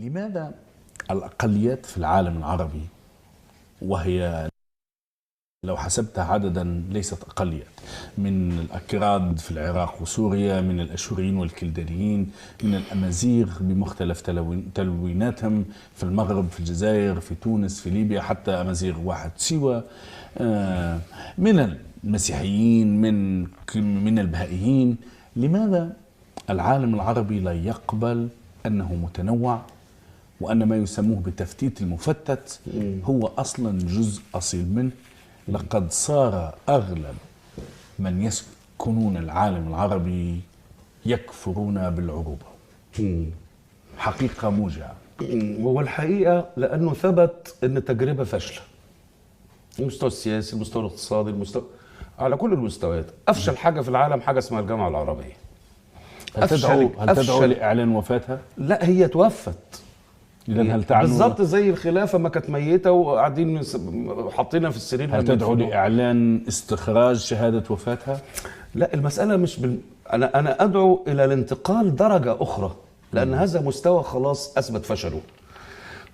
لماذا الأقليات في العالم العربي، وهي لو حسبتها عددا ليست أقليات، من الأكراد في العراق وسوريا، من الأشوريين والكلدانيين، من الأمازيغ بمختلف تلويناتهم في المغرب، في الجزائر، في تونس، في ليبيا، حتى أمازيغ واحد سوى، من المسيحيين، من البهائيين، لماذا العالم العربي لا يقبل أنه متنوع، وأن ما يسموه بالتفتيت المفتت هو أصلا جزء أصيل منه؟ لقد صار أغلب من يسكنون العالم العربي يكفرون بالعروبة. حقيقة موجعة. وهو الحقيقة لأنه ثبت أن التجربة فاشلة. المستوى السياسي، المستوى الاقتصادي، المستوى على كل المستويات. أفشل حاجة في العالم حاجة اسمها الجامعة العربية. هل تدعو لإعلان وفاتها؟ لا، هي توفت. إذن هل تعلن بالضبط زي الخلافة ما كانت ميتة وقاعدين حاطينها في السرير؟ هل تدعو لإعلان استخراج شهادة وفاتها؟ لا، المسألة مش أنا أدعو إلى الانتقال درجة أخرى، لأن هذا مستوى خلاص أثبت فشله.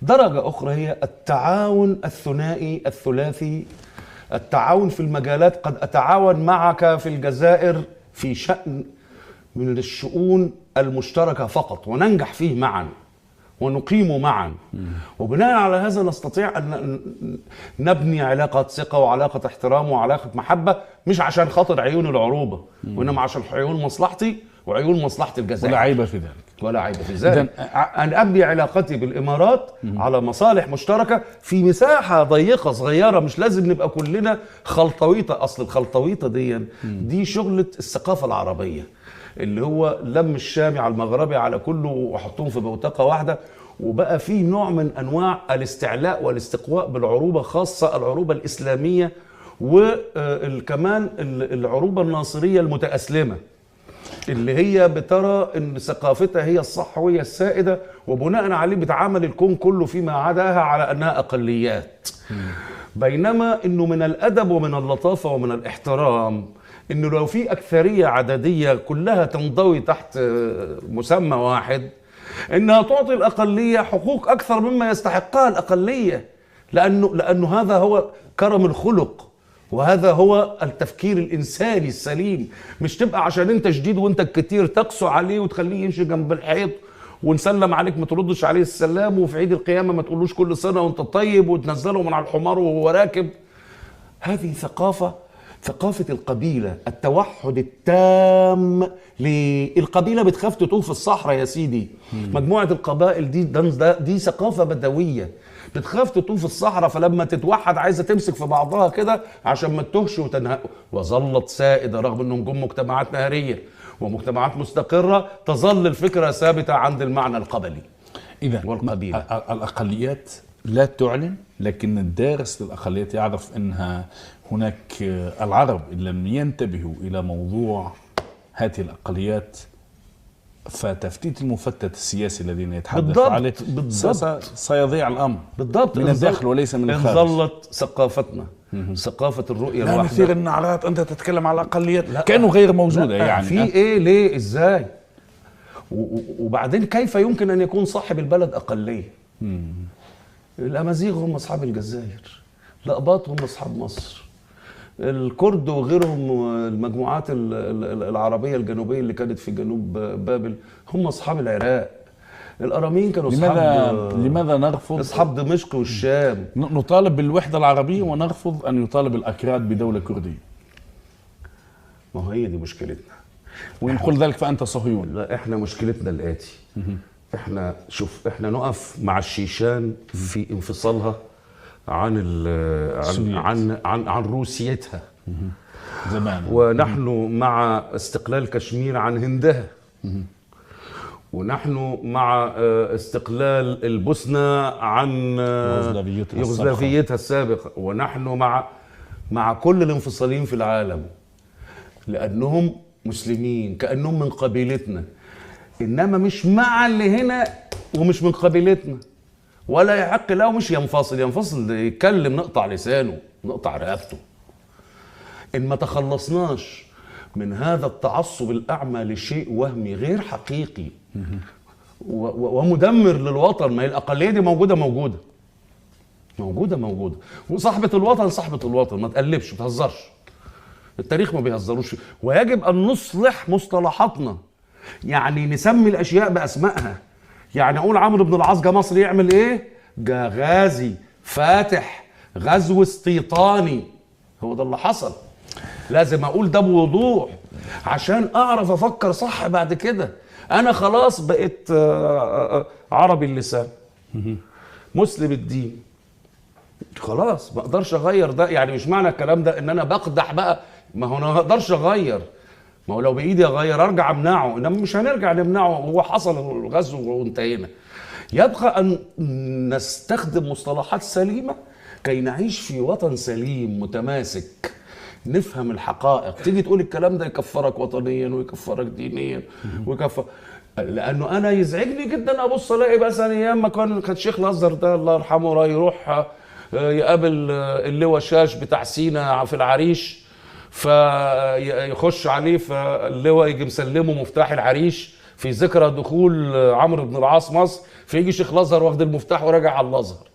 درجة أخرى هي التعاون الثنائي الثلاثي، التعاون في المجالات. قد أتعاون معك في الجزائر في شأن من الشؤون المشتركة فقط، وننجح فيه معا ونقيم معا، وبناء على هذا نستطيع أن نبني علاقة ثقة وعلاقة احترام وعلاقة محبة، مش عشان خاطر عيون العروبة، وإنما عشان عيون مصلحتي وعيون مصلحة الجزائر. ولا عيب في ذلك. ولا عيب في ذلك. أن أبني علاقتي بالإمارات على مصالح مشتركة في مساحة ضيقة صغيرة، مش لازم نبقى كلنا خلطويطة. أصل الخلطويطة دي شغلة الثقافة العربية، اللي هو لم الشامي على المغربي على كله وحطوهم في بوتقة واحدة، وبقى فيه نوع من أنواع الاستعلاء والاستقواء بالعروبة، خاصة العروبة الإسلامية وكمان العروبة الناصرية المتأسلمة، اللي هي بترى ان ثقافتها هي الصح وهي السائدة، وبناء عليه بتعامل الكون كله فيما عداها على أنها أقليات. بينما انه من الأدب ومن اللطافة ومن الاحترام انه لو في أكثرية عددية كلها تنضوي تحت مسمى واحد، انها تعطي الأقلية حقوق أكثر مما يستحقها الأقلية، لأنه هذا هو كرم الخلق، وهذا هو التفكير الإنساني السليم. مش تبقى عشان انت شديد وانت الكتير تقسو عليه وتخليه يمشي جنب الحيط، ونسلم عليك ما تردش عليه السلام، وفي عيد القيامة ما تقولوش كل سنة وانت طيب، وتنزله من على الحمار وهو راكب. هذه ثقافة القبيلة، التوحد التام للقبيلة. بتخاف تتوه في الصحراء يا سيدي. مجموعة القبائل دي ثقافة بدوية، بتخاف تتوه في الصحراء، فلما تتوحد عايزة تمسك في بعضها كده عشان ما تتوهش وتنهق. وظلت سائدة رغم انهم جم مجتمعات نهرية ومجتمعات مستقرة، تظل الفكرة ثابتة عند المعنى القبلي. إذا والقبيلة الأقليات لا تعلن، لكن الدارس للأقليات يعرف أنها هناك. العرب إن لم ينتبهوا إلى موضوع هذه الأقليات، فتفتيت المفتت السياسي الذين يتحدث عليه بالضبط سيضيع الأمر. بالضبط، من الداخل وليس من الخارج. إن ظلت ثقافتنا ثقافة الرؤية الواحدة. لا نثير النعرات، أنت تتكلم على الأقليات كأنه غير موجودة. يعني في إيه؟ ليه؟ إزاي؟ وبعدين كيف يمكن أن يكون صاحب البلد أقلية؟ الأمازيغ هم أصحاب الجزائر، الأقباط هم أصحاب مصر، الكرد وغيرهم المجموعات العربية الجنوبية اللي كانت في جنوب بابل هم أصحاب العراق، الأراميين كانوا أصحاب. لماذا نرفض أصحاب دمشق والشام؟ نطالب بالوحدة العربية ونرفض أن يطالب الأكراد بدولة كردية. ما هي دي مشكلتنا. وإن قل ذلك فأنت صهيوني. لا، إحنا مشكلتنا الآتي. احنا شوف، احنا نقف مع الشيشان في انفصالها عن عن عن عن روسيتها زمان، ونحن مع استقلال كشمير عن هندها، ونحن مع استقلال البوسنة عن يوغوسلافيتها السابقة، ونحن مع كل الانفصاليين في العالم لأنهم مسلمين كأنهم من قبيلتنا، إنما مش مع اللي هنا ومش من قبيلتنا ولا يحق له مش ينفصل. ينفصل يتكلم نقطع لسانه، نقطع رقبته. إن ما تخلصناش من هذا التعصب الأعمى لشيء وهمي غير حقيقي ومدمر للوطن. ما هي الاقلية دي موجودة موجودة موجودة موجودة، وصاحبه الوطن صاحبه الوطن، ما تقلبش، ما تهزرش، التاريخ ما بيهزروش. ويجب ان نصلح مصطلحاتنا، يعني نسمي الاشياء باسمائها. يعني اقول عمرو بن العاص جه مصر يعمل ايه؟ جه غازي فاتح، غزو استيطاني، هو ده اللي حصل. لازم اقول ده بوضوح عشان اعرف افكر صح بعد كده. انا خلاص بقيت عربي اللسان، مسلم الدين، خلاص ما اقدرش اغير ده. يعني مش معنى الكلام ده ان انا بقدح بقى، ما هو انا ما اقدرش اغير، ما هو لو بايدي اغير ارجع امنعه، انما مش هنرجع نمنعه، هو حصل الغزو وانتهينا. يبقى ان نستخدم مصطلحات سليمة كي نعيش في وطن سليم متماسك، نفهم الحقائق. تيجي تقول الكلام ده يكفرك وطنيا ويكفرك دينيا ويكفر، لانه انا يزعجني جدا ابص الاقي مثلا ايام ما كان شيخ الازهر ده الله يرحمه يروح يقابل اللواء شاش بتاع سينا في العريش، فيخش عليه فاللواء يجي مسلمة مفتاح العريش في ذكرى دخول عمرو بن العاص مصر، فيجي شيخ الازهر واخد المفتاح وراجع على الازهر.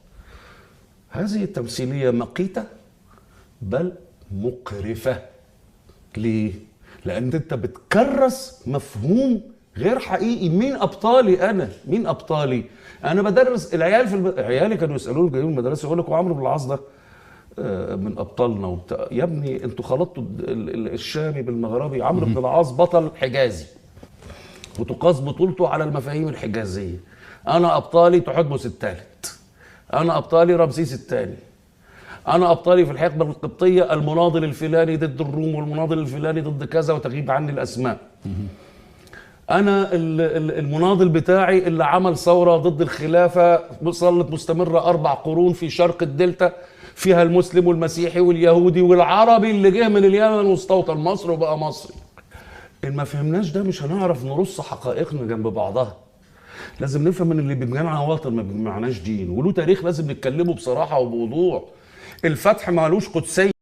هذه التمثيلية مقيته بل مقرفة. ليه؟ لان انت بتكرس مفهوم غير حقيقي. مين ابطالي انا؟ مين ابطالي؟ انا بدرس العيال في عيالي كانوا يسالوني جايين من المدرسة يقول لك وعمرو بن العاص ده من ابطالنا وبتاع. يا ابني انتوا خلطتوا الشامي بالمغربي. عمرو بن العاص بطل حجازي وتقاس بطولته على المفاهيم الحجازية. انا ابطالي تحتمس الثالث، انا ابطالي رمسيس الثاني، انا ابطالي في الحقبة القبطية المناضل الفلاني ضد الروم والمناضل الفلاني ضد كذا، وتغيب عني الاسماء. انا المناضل بتاعي اللي عمل ثورة ضد الخلافة ظلت مستمرة 4 قرون في شرق الدلتا، فيها المسلم والمسيحي واليهودي والعربي اللي جه من اليمن واستوطن مصر وبقى مصري. إن ما فهمناش ده مش هنعرف نرص حقائقنا جنب بعضها. لازم نفهم ان اللي بيجمعنا وطن ما بيجمعناش دين، وله تاريخ لازم نتكلمه بصراحة وبوضوح. الفتح مالوش قدسية.